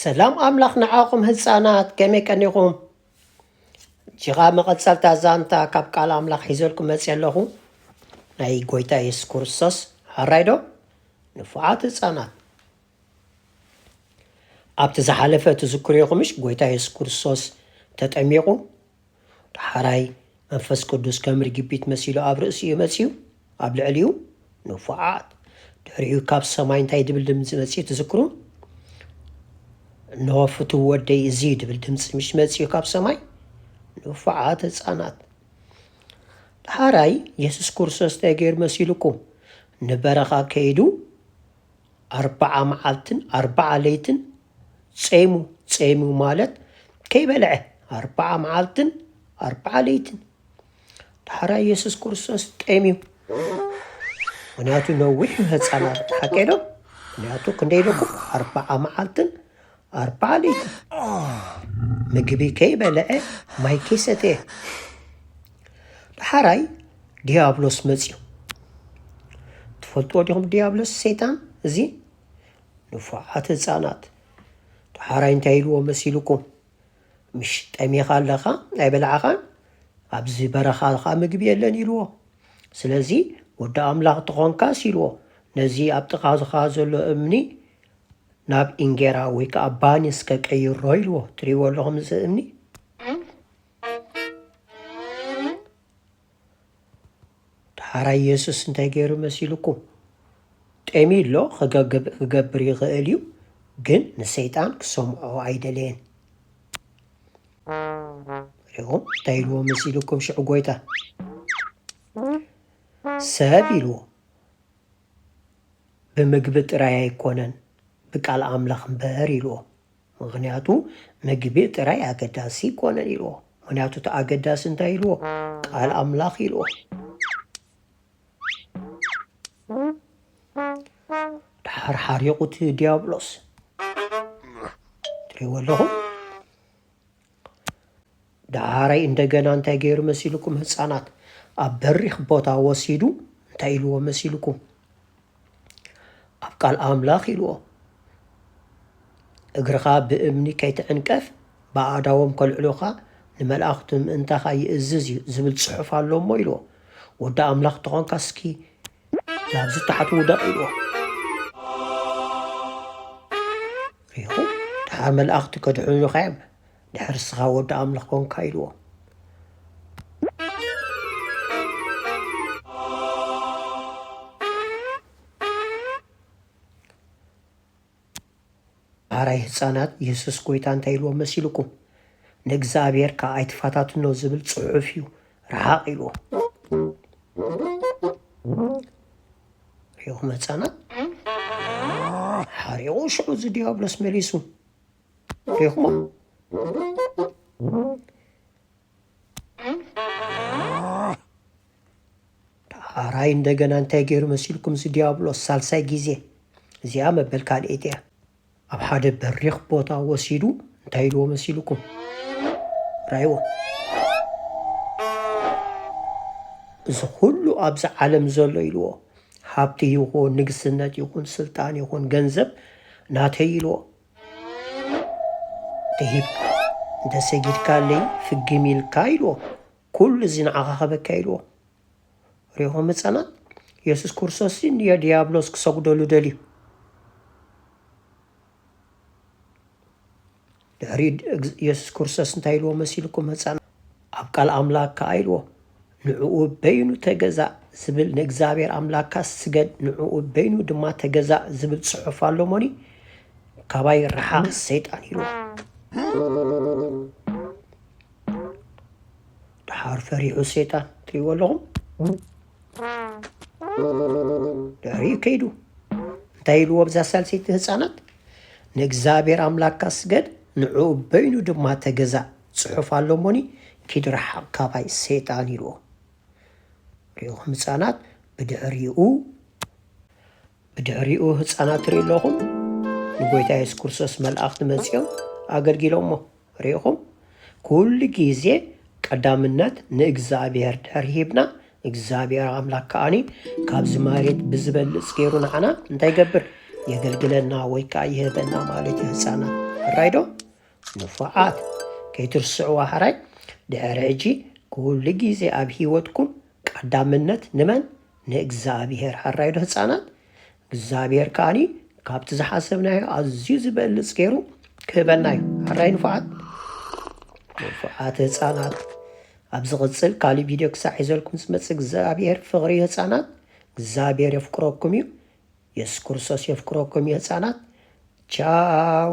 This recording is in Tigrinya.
ሰላም ኣምላኽ ንዓኹም ህፃናት፣ ከመይ ቀኒኹም? ጅኻ መቐጸልታ ዛንታ ካብ ቃል ኣምላኽ ሒዘልኩም መፅእ ኣለኹ። ናይ ጎይታ የሱስ ክርስቶስ ሓራይ ዶ? ንፉዓት ህፃናት፣ ኣብቲ ዝሓለፈ ትዝክሩ ኢኹምሽ? ጎይታ የሱስ ክርስቶስ ተጠሚቑ፣ ዳሕራይ መንፈስ ቅዱስ ከም ርግቢት መሲሉ ኣብ ርእሲኡ መጺኡ፣ ኣብ ልዕሊኡ ንፉዓት። ድሕሪኡ ካብ ሰማይ እንታይ ድብል ድምጺ መጺኡ ትዝክሩ? "እንሆ ፍቱው ወደይ እዚ" ድብል ድምጺ ምሽ መጺኡ ካብ ሰማይ? ንፉዓት ህጻናት። ዳሕራይ የሱስ ክርስቶስ እንታይ ገይሩ መሲሉኩም? ንበረኻ ከይዱ ኣርብዓ መዓልትን ኣርብዓ ለይትን ጸይሙ። ጸይሙ ማለት ከይበልዐ ኣርብዓ መዓልትን ኣርብዓ ለይትን። ዳሕራይ የሱስ ክርስቶስ ጠምዩ። ምኽንያቱ ነዊሕ እዩ ህፃናት፣ ሓቀይ ዶ? ምኽንያቱ ክንደይ ኢለኩም? ኣርብዓ መዓልትን ኣርብዓ ለይትን ምግቢ ከይበልዐ ማይ ከይሰተየ። ዳሕራይ ዲያብሎስ መፅዩ። ትፈልጥዎ ዲኹም ዲያብሎስ ሰይጣን? እዚ ንፉዓት ህፃናት ዳሕራይ እንታይ ኢልዎ መሲልኩም? "ምሽ ጠሚኻ ኣለኻ ኣይበላዕኻን? ኣብዚ በረኻ ኸዓ ምግቢ የለን" ኢልዎ። ስለዚ "ወዲ ኣምላኽ ተኾንካስ" ኢልዎ፣ "ነዚ ኣብ ጥቓኻ ዘሎ እምኒ ናብ ኢንጌራ ወይ ከዓ ባኒ እስከ ቀይሮ" ኢልዎ። ትሪእዎ ኣለኹም እዚ እምኒ? ዳሕራይ የሱስ እንታይ ገይሩ መሲልኩም? ጠምዩ ኣሎ፣ ክገብ-፣ ክገብር ይኽእል እዩ፣ ግን ንሰይጣን ክሰምዖ ኣይደለየን። ሪኹም እንታይ ኢልዎ መሲልኩም ሽዑ ጎይታ? "ሰብ" ኢልዎ፣ "ብምግቢ ጥራይ ኣይኮነን፣ ብቃል ኣምላኽ እምበር" ኢልዎ። ምኽንያቱ ምግቢ ጥራይ ኣገዳሲ ኣይኮነን ኢልዎ። ምኽንያቱ እቲ ኣገዳሲ እንታይ ኢልዎ? ቃል ኣምላኽ ኢልዎ። ድሓር ሓሪቑ እቲ ዲያብሎስ። ትሪእዎ ኣለኹም? ዳሕራይ እንደገና እንታይ ገይሩ መሲልኩም ህፃናት? ኣብ በሪኽ ቦታ ወሲዱ እንታይ ኢልዎ መሲልኩም? ኣብ ቃል ኣምላኽ ኢልዎ። "እግርኻ ብእምኒ ከይትዕንቀፍ ብኣእዳዎም ከልዕሉኻ ንመላእኽቱ ምእንታኻ ይእዝዝ እዩ" ዝብል ጽሑፍ ኣሎ እሞ ኢልዎ። "ወዲ ኣምላኽ ተኾንካ እስኪ ናብዚ ታሕቲ ውደቕ" ኢልዎ። ሪኹ፣ ድሓር መላእኽቲ ከድሕኑኻ እዮም፣ ድሕር ንስኻ ወዲ ኣምላኽ ኮንካ ኢልዎ። ሓራይ ህፃናት የሱስ ጎይታ እንታይ ኢልዎ መሲልኩም? "ንእግዚኣብሔር ከዓ ኣይትፈታትኖ ዝብል ጽሑፍ እዩ፣ ረሓቕ" ኢልዎ። ሪኹም ህፃናት? ሓሪቑ ሽዑ እዚ ዲያብሎስ መሊሱ። ሪኹሞ? ዳሕራይ እንደገና እንታይ ገይሩ መሲልኩም እዚ ዲያብሎስ? ሳልሳይ ግዜ፣ እዚኣ መበል ካልኤት እያ። ኣብ ሓደ በሪኽ ቦታ ወሲዱ እንታይ ኢልዎ መሲልኩም? ራይዎ። "እዚ ኩሉ ኣብዚ ዓለም ዘሎ" ኢልዎ፣ "ሃብቲ ይኹን ንግስነት ይኹን ስልጣን ይኹን ገንዘብ ናተይ" ኢልዎ። "እንተሂብ-፣ እንተሰጊድካለይ ፍግም ኢልካ" ኢልዎ፣ "ኩሉ እዚ ንዓኻ ኸበካ" ኢልዎ። ሪኹም ህፃናት? የሱስ ክርስቶስ ንዲያብሎስ ክሰጉደሉ ደልዩ። ድሕሪ እግ-፣ የሱስ ክርስቶስ እንታይ ኢልዎ መሲልኩም ህፃናት? ኣብ ቃል ኣምላኽ ከኣ ኢልዎ፣ "ንዕኡ በይኑ ተገዛእ ዝብል፣ ንእግዚኣብሔር ኣምላኽካ ስገድ፣ ንዕኡ በይኑ ድማ ተገዛእ ዝብል ጽሑፍ ኣሎ እሞኒ፣ ካባይ ረሓቕ ሰይጣን" ኢልዎ። ድሓር ፈሪሑ ሰይጣን፣ ትሪእዎ ኣለኹም? ድሕሪኡ ከይዱ እንታይ ኢልዎ ብዛ ሳልሰይቲ ህፃናት? "ንእግዚኣብሔር ኣምላኽካ ስገድ፣ ንዕኡ በይኑ ድማ ተገዛእ፣ ጽሑፍ ኣሎ እሞኒ፣ ኪድ ርሓቕ ካባይ ሰይጣን" ኢልዎ። ሪኢኹም ህፃናት፣ ብድሕሪኡ፣ ብድሕሪኡ ህፃናት ትሪኡ ኣለኹም፣ ንጎይታ የሱስ ክርስቶስ መላእኽቲ መፂኦም ኣገልጊሎሞ። ሪኢኹም? ኩሉ ግዜ ቀዳምነት ንእግዚኣብሔር ድሕሪ ሂብና፣ እግዚኣብሔር ኣምላኽ ከኣኒ ካብዚ መሬት ብዝበልጽ ገይሩ ንዓና እንታይ ይገብር? የገልግለና ወይ ከዓ ይህበና ማለት እዩ። ህፃናት ሕራይ ዶ? ንፉዓት፣ ከይትርስዕዋ ሕራይ። ድሕሪ ሕጂ ኩሉ ግዜ ኣብ ህይወትኩም ቀዳምነት ንመን? ንእግዚኣብሔር። ሕራይ ዶ ህፃናት? እግዚኣብሔር ከዓኒ ካብቲ ዝሓሰብናዮ ኣዝዩ ዝበልፅ ገይሩ ክህበና እዩ። ሕራይ ንፉዓት፣ ንፉዓት ህፃናት። ኣብ ዝቕፅል ካሊእ ቪድዮ ክሳዕ ሒዘልኩም ዝመፅእ እግዚኣብሔር ፍቕሪ ህፃናት። እግዚኣብሔር የፍቅረኩም እዩ። የሱስ ክርስቶስ የፍቅረኩም እዩ ህፃናት። ቻው።